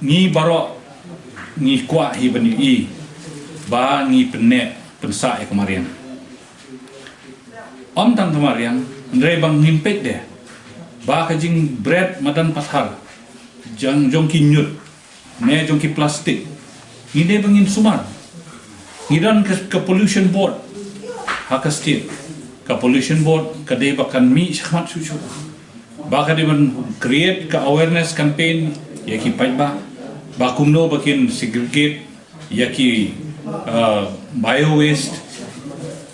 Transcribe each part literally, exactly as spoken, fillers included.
Ngi baroh ngi kwah hi ban ïohi ba ngi pynneh pynsah ïa ka mariang. Ym tang ka mariang, hynrei ba ngin peit de ba ka jingbret madan pathar jong, jong ki ñiut ne jong ki plastik, ngi dei ba ngin sumar. Ngi don ka, ka pollution board ha ka state. Ka pollution board ka dei ba kan mih shakhmat shuh shuh, ba ka dei ban create ka awareness campaign ïa ki paidbah ba kumno ba kin segregate ïa ki, uh, bio waste.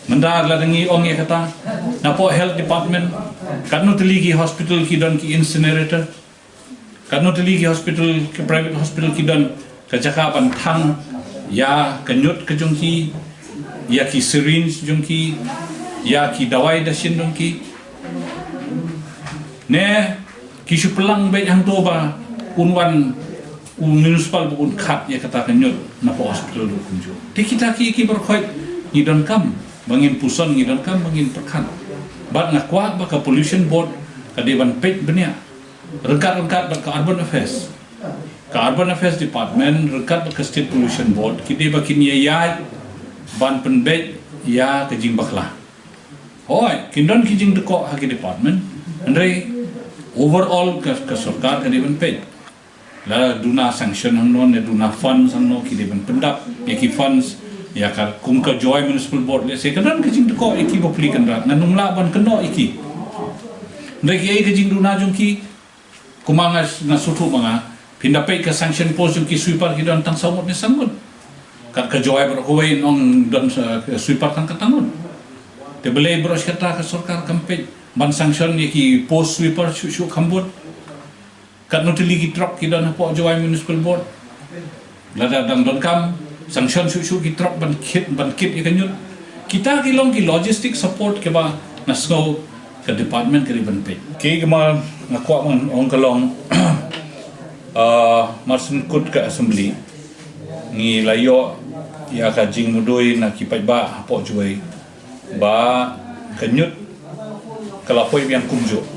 Mynta lada ngi ong ïa kata, napoh health department, katno tylli ki hospital ki don ki incinerator, katno tylli ki hospital, ki private hospital ki don ka jaka ban thang ïa ka ñiut ka jong ki, ïa ki syringe jong ki, ïa ki dawai dashin jong ki. Ne ki shu pynlang beit hangto ba un wan u municipal ba un khat ïa kata ka ñiut napoh hospital ruh kumjuh. Te kita ki, ki baroh khoit ngi donkam ba ngin puson, ngi donkam ba ngin pyrkhat. Bad nga kwah ba ka pollution board ka dei ban peit bniah ryngkat ryngkat bad ka urban affairs. Ka urban affairs department ryngkat bad ka state pollution board ki dei ba kin ïaid ban pynbeit ïa ka jingbakla. Hooid, kin don ki jingdkoh ha ki department, hynrei overall ka, ka sorkar ka dei ban peit. La duna sanction hangno ne duna funds hangno, ki dei ban pyndap ïa ki funds ïa ka, kum ka Jowai Municipal Board, lehse ka don ka jingdkoh ïa ki bapli kynrad, ngan ym lah ban kynnoh ïa ki. Hynrei kiei ka jingduna jong ki? Kumba nga, nga sngewthuh ma nga, phin da peit ka sanction post jong ki sweeper ki don tang saw ngut ne san ngut. Kat ka Jowai baroh kawei nong don, uh, sweeper tang katto ngut. Te balei baroh shi katta ka sorkar kam peit ban sanction ïa ki post sweeper shuh shuh kham bun? Katno tylli ki truck ki don hapoh Jowai Municipal Board? Lada dang donkam, sanction shuh shuh ki truck ban kit, ban kit ïa ka ñiut. Kita ki long ki logistic support kiba nga sngew ka department ka dei ban peit. Ki, kiba nga kwah ban ong ka long, ah, mar shu kut ka assembly, ngi la ïoh ïa ka jingmudui na ki paidbah hapoh Jowai ba ka ñiut ka la poi biang kumjuh.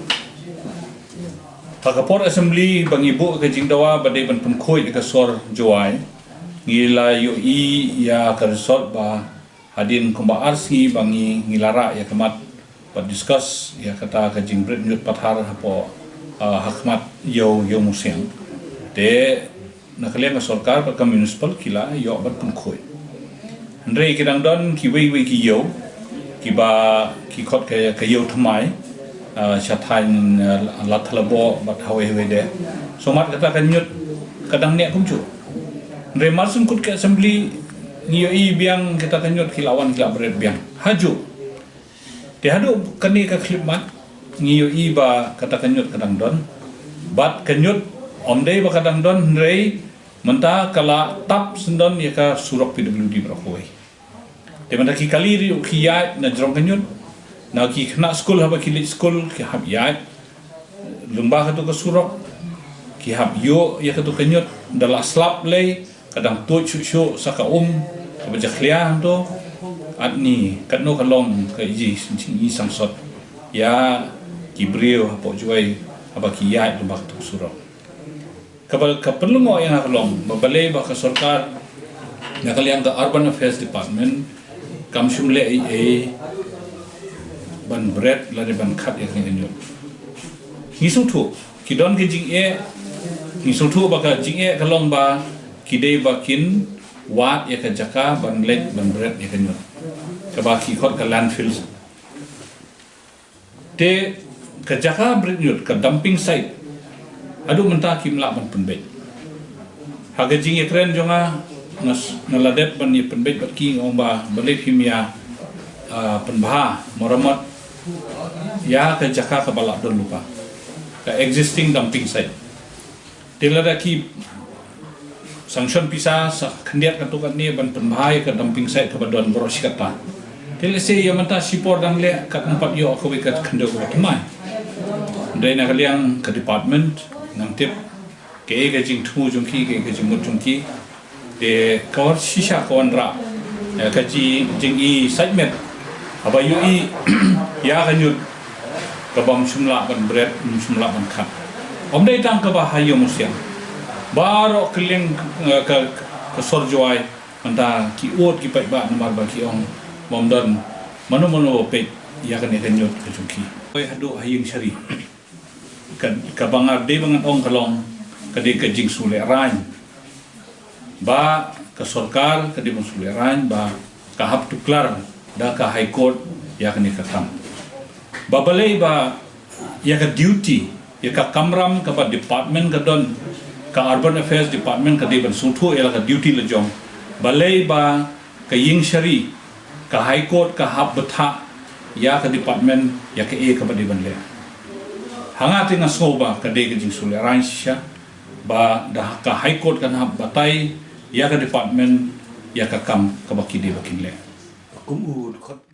Ha ka por assembly ba ngi buh ka jingdawa ba dei ban pynkhuid ïa ka sor Jowai, ngi la ïohi ïa ka result ba hadien kumba ar sngi ba ngi, ngi la rah ïa ka mat ba discuss ïa kata ka jingbret ñiut pathar hapoh, ah, ha khmat ïew, ïew Mawsiang. Te na ka liang ka sorkar bad ka municipal ki la ïoh ban pynkhuid. Hynrei ki dang don kiwei kiwei ki ïew kiba ki khot ka, ka ïew thymmai, ah, sha thaiñ, ah, Ladthadlaboh bad hawei hawei de. Sumar kata ka ñiut ka dang neh kumjuh. Hynrei mar shu kut ka assembly ngi ïohi biang kata ka ñiut ki la wan ki la bret biang hajuh. Te haduh kane ka khyllipmat ngi ïohi ba kata ka ñiut ka dang don. Bad ka ñiut ym dei ba ka dang don, hynrei mynta ka la tap syndon ïa ka surok P W D baroh kawei. Te mynta ki kali ruh ki ïaid na jrong ka ñiut. Na ki khynnah skul haba ki leit skul ki hap ïaid lyngba katu ka surok, ki hap ïoh ïa katu ka ñiut, da la slap lei, ka dang tuid shuh shuh sa ka um kaba jakhlia hangto. Atni katno ka long ka jingïasangsot ïa ki briew hapoh Jowai haba ki ïaid lyngba katu ka surok. Kaba, ka pynlyngngoh ïa nga ka long ba balei ba ka sorkar na ka liang ka Urban Affairs Department kam shym leh ei ei ban bret lane ban khat ïa kane ka ñiut. Ngi sngewthuh ki don ki jingeh, ngi sngewthuh ba ka jingeh ka long ba ki dei ba kin wad ïa ka jaka ban leit ban bret ïa ka ñiut, kaba ki khot ka landfill. Te ka jaka bret ñiut, ka dumping site, haduh mynta kim lah ban pynbeit. Ha ka jingïakren jong nga, nga s-, nga la dep ban ïa pynbeit bad ki, nga ong ba balei phim ïa, ah, pynbha maramot ïa ka jaka kaba la don lypa, ka existing dumping site. Te lada ki sanction pisa sa khyndiat katto katne ban pynbha ïa ka dumping site kaba don baroh shi katta. Te lehse ïa mynta shipor dang leh kat ngam pat ïoh kawei ka khyndew kaba thymmai. Dei na ka liang ka department ngam tip kaei ka jingthmu jong ki, kaei ka jingmut jong ki. Te ka wan shisha ka wanrah, eh, ka ji-, jingïasaid met haba ïohi ïa ka ñiut kaba ym shym lah ban bret, ym shym lah ban khat. Ym dei tang kaba ha ïew Mawsiang. Baroh kylleng, eh, ka, ka sor Jowai, mynta ki ud ki paidbah namar ba ki ong bym don mano mano ba peit ïa kane ka ñiut ka jong ki. Oi haduh ha ïing shari. Ka, kaba nga dei ba ngan ong ka long, ka dei ka jingsuleh rain. Ba ka sorkar ka dei ban suleh rain ba ka hap tuklar da ka High Court ïa kane ka kam. Ba balei ba ïa ka duty, ïa ka kamram kaba department ka don, ka Urban Affairs Department ka dei ban sngewthuh ïa la ka duty la jong. Balei ba ka ïing shari, ka High Court ka hap bthah ïa ka department ïa kaei kaba dei ban leh. Ha nga te nga sngew ba ka dei ka jingsuleh rain shisha, ba da ka High Court kan hap batai ïa ka department ïa ka kam kaba ki dei ba kin leh. Kum u dkhot